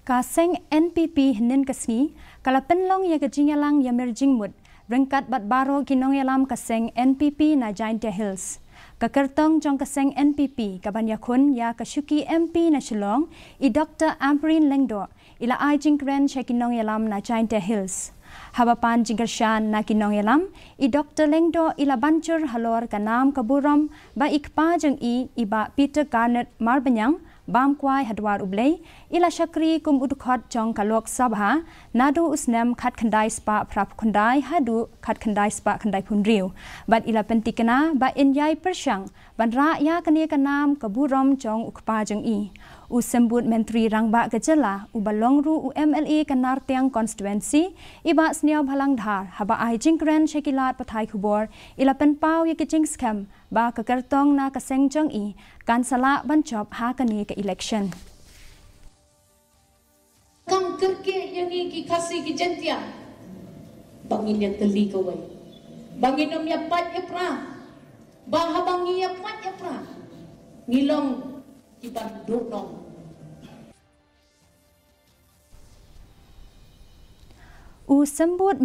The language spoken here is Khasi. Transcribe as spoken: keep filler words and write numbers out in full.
Ka seng N P P hynnin ka sngi ka la pynlong ïa ka jingïalang ïamir jingmut ryngkat bad baroh ki nongïalam ka seng N P P na Jaintia Hills. Ka kyrtong jong ka seng N P P kaban ïakhun ïa ka shuki M P na Shillong, i Doctor Ampareen Lyngdoh, i la ai jingkren sha ki nongïalam na Jaintia Hills. Haba pan jingkyrshan na ki nongïalam, i Doctor Lyngdoh i la ban jur halor ka nam ka burom ba i kpa jong i, i Bah Peter Garnet Marbaniang, bam kwai ha dwar U Blei, i la shakri kum u dkhot jong ka Lok Sabha naduh u snem khatkhyndai spah phraphew khyndai haduh khatkhyndai spah khyndaiphew hynriew, bad i la pyntikna ba in ïai pyrshang ban rah ïa kane ka nam ka burom jong u kpa jong i. U Symbud Myntri Rangbah ka jylla, uba long ruh u M L A ka Nartiang Constituency, i Bah Sniawbhalang Dhar, haba ai jingkren sha ki lad pathai khubor, i la pynpaw ïa ka jingskhem ba ka kyrtong na ka seng jong i kan sa lah ban jop ha kane ka election. Kam kyrkieh ïa ngi ki Khasi ki Jaintia ba ngin ïa tylli kawei, ba ngin ym ïa pait ïa pra, ba haba ngi ïa pait ïa pra ngi long kiban duh nong. U Symbud